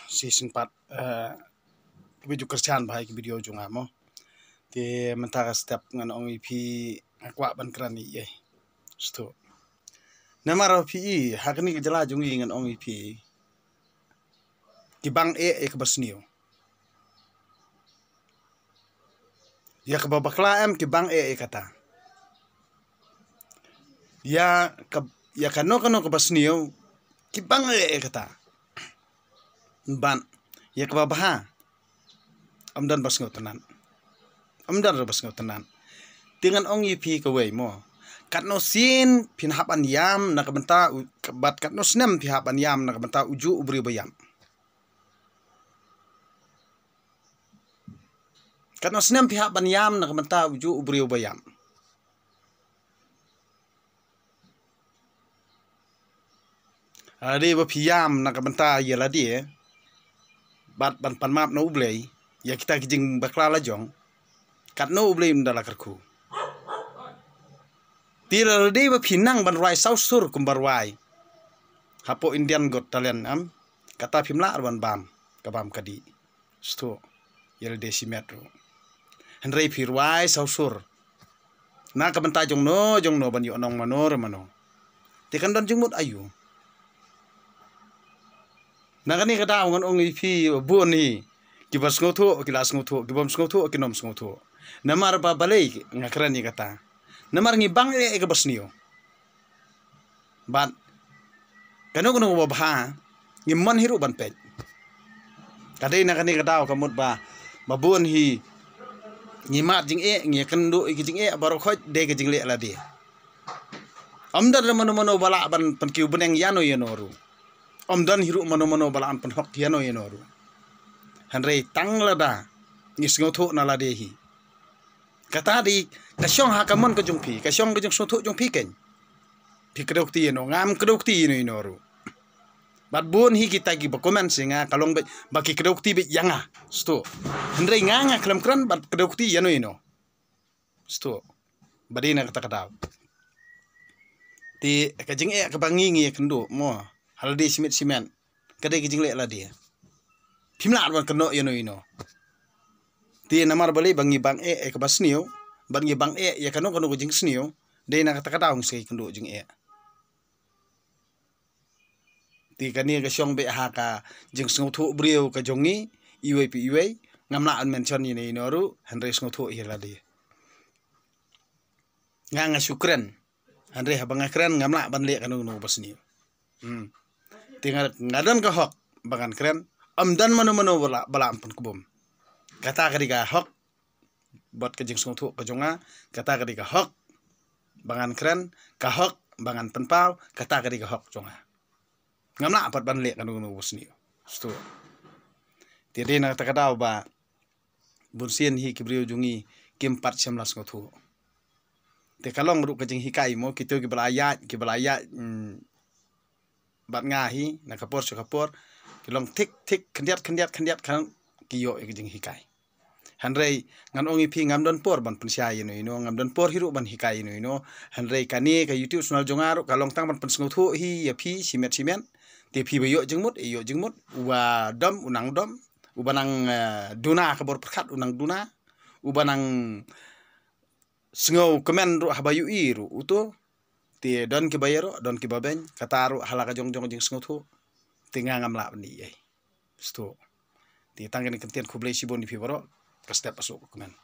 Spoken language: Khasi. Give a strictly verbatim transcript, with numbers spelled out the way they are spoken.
Shisien pat, eh, kiba ju kyrshan bha ïa ki video jong nga mo. Te mynta ka step ngan ong ïa phi, nga kwah ban kren ïa ei. Sngewthuh. Namar phi i, ha kane ka jylla jong ngi ngan ong ïa phi, ki bang eh ïa kaba sniew. Ïa kaba bakla em ki bang eh ïa kata. Ïa ka, ïa kano kano kaba sniew ki bang eh ïa kata. Ban ïa kaba bha, ym don ba sngewtynnat. Ym don ba sngewtynnat. Te ngan ong ïa phi kawei mo. Katno sien phin hap ban ïam na ka bynta u, bad katno snem phi hap ban ïam na ka bynta ujuh u briew ba ïap. Katno snem phi hap ban ïam na ka bynta ujuh u briew ba ïap. Lada dei ba phi ïam na ka bynta ïa lade bad ban pan map na U Blei ïa kita ki jingbakla la jong, katno U Blei un da la kyrkhu. Te lada dei ba phi nang ban rwai saw sur kumba rwai hapoh Indian Got Talent, am, kata phim lah ruh ban bam ka bam ka dih. Sngewthuh. Ïa lade shimet ruh. Hynrei phi rwai saw sur na ka bynta jongno jongno ban ïoh nong mano re mano. Te kan don jingmut aïu? Na kane ka daw ngan ong ïa phi, bun hi kiba sngewthuh ki la sngewthuh, kibym sngewthuh kin ym sngewthuh. Namar ba balei nga kren ïa kata? Namar ngi bang eh ïa kaba sniew. Bad kano kano kaba bha ngim mon hi ruh ban peit. Ka dei na kane ka daw ka mut ba, ba bun hi ngi mad jingeh, ngi kynduh ïa ki jingeh baroh khoit dei ka jingleh lade. Ym don mano mano ba lah ban pynkiew bneng ïano ïano ruh. Ym don hi ruh mano mano ba lah ban pynhok ïano ïano ruh. Hynrei tang lada ngi sngewthuh na lade hi. Kata dei ka shong ha ka mon ka jong phi, ka shong ka jingsngewthuh jong phi keiñ. Phi kdew kti ïano, ngam kdew kti ïano ïano ruh. Bad bun hi kita kiba comment sha nga ka long beit ba ki kdew kti beit ïa nga. Sngewthuh. Hynrei nga nga khlem kren ban kdew kti ïano ïano. Sngewthuh. Ba dei na kata ka daw. Te ka jingeh kaba ngi ngi ïakynduh mo, ha lade shimet shimet, ka dei ka jingleh lade. Phim lah ban kynnoh ïano ïano. Te namar balei ba ngi bang eh ïa kaba sniew, bad ngi bang eh ïa kano kano ka jingsniew, dei na kata ka daw ngi sa ïakynduh jingeh. Te kane ka shong beit ha ka jingsngewthuh briew ka jong ngi, iwei pa iwei, ngam lah ban mention ïano ïano ruh, hynrei sngewthuh ïa lade. Nga nga shu kren. Hynrei haba nga kren ngam lah ban leh kano kano ba sniew. Hmm. Te nga, nga don ka hok ba ngan kren, ym don mano mano ba lah, ba lah ban pynkbum. Kata ka dei ka hok bad ka jingsngewthuh ka jong nga, kata ka dei ka hok ba ngan kren, ka hok ba ngan pynpaw, kata ka dei ka hok jong nga. Ngam lah pat ban leh kano kano ba sniew. Sngewthuh. Te dei na kata ka daw ba bun sien hi ki briew jong ngi kim pat shym la sngewthuh. Te ka long ruh ka jinghikai mo, kito kiba la ïaid, kiba la ïaid, mm, bad nga hi na ka por sha ka por, ki long thik thik, khyndiat khyndiat khyndiat, kan ki ïoh ïa ka jinghikai. Hynrei ngan ong ïa phi, ngam don por ban pynshai ïano ïano, ngam don por hi ruh ban hikai ïano ïano. Hynrei kane ka YouTube channel jong nga ruh ka long tang ban pynsngewthuh hi ïa phi shimet shimet. Te phi ba ïoh jingmut, ïoh jingmut, uba dom u nang dom, uba nang, eh, duna ka bor pyrkhat u nang duna, uba nang sngewkmen ruh haba ïohi ruh uto. Te don kiba ïaroh, don kiba beiñ, kata ruh ha la ka jong jong jingsngewthuh. Te nga ngam lah ban ïa ei. Sngewthuh. Te tang kane ka ktien, khublei shibun ïa phi baroh. Ka step, pasuk, kmen.